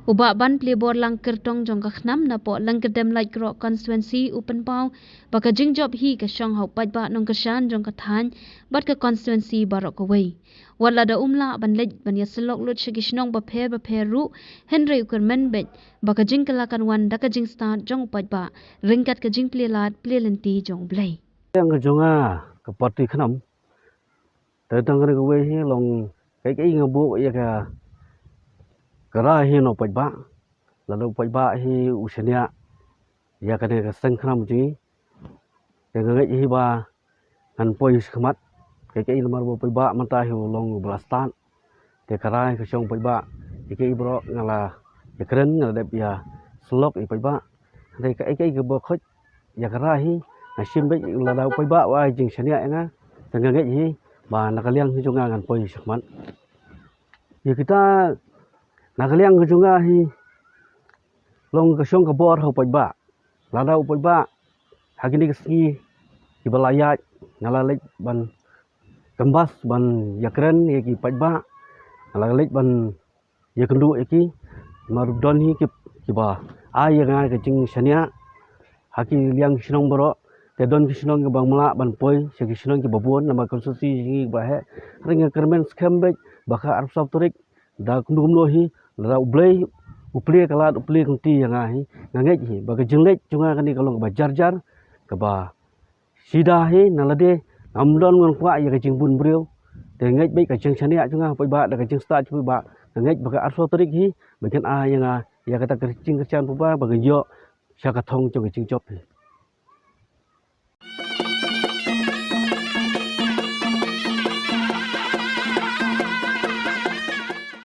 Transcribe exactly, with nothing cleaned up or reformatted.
U Bah Banplie Borlang Kyrtong jong ka KHNAM napoh Lyngkyrdem Laitkroh Constituency u pynpaw ba ka jingjop hi ka shong ha u paidbah nongkyrshan jong ka thaiñ bad ka constituency baroh kawei. Wat lada um lah ban leit ban ïasyllok lut sha ki shnong bapher bapher ruh, hynrei u kyrmen beit ba ka jingkylla kan wan da ka jingstad jong u paidbah ryngkat ka jingplie lad plie lynti jong U Blei. Ka jong nga ka party KHNAM, te tang kane kawei hi long kaei kaei nga buh ïa ka, ka rai hi na u paidbah. Lada u paidbah hi u shaniah ïa kane ka seng KHNAM jong ngi, te nga ngeit hi ba ngan poi shakhmat. Kaei kaei namar ba u paidbah mynta hi u long uba la stad. Te ka rai ka shong paidbah, kaei kaei baroh nga la ïakren, nga la dep ïasyllok ïa paidbah. Te kaei kaei kaba khot ïa ka rai hi, nga shim beit lada u paidbah u ai jingshaniah ïa nga, te nga ngeit hi ba na ka liang hi jong nga ngan poi shakhmat. Ïa kita, na ka liang ka jong nga hi long ka shong ka bor ha u paidbah. Lada u paidbah ha kine ki sngi kiba la ïaid nga la leit ban canvass, ban ïakren ïa ki paidbah, nga la leit ban ïakynduh ïa ki. Namar don hi ki, kiba ai ïa nga ka jingshaniah ha ki liang ki shnong baroh. Te don ki shnong kiba ngam lah ban poi sha ki shnong kiba bun namar constituency jong ngi ba heh. Hynrei nga kyrmen skhem beit ba ka arphew saw tarik, da kumno kumno hi, lada U Blei u plie ka lad, u plie ka lynti ïa nga hi, nga ngeit hi ba ka jingleit jong nga kane ka long kaba jar jar, kaba sida hi. Na lade ngam don, ngan kwah ïa ka jingbun briew. Te ngeit beit ka jingshaniah jong nga ha u paidbah da ka jingstad jong u paidbah, nga ngeit ba ka arphew saw tarik hi ba kin ai ïa nga ïa kata ka jingkyrshan paidbah ba ngan ïoh sha ka thong jong ka jingjop hi.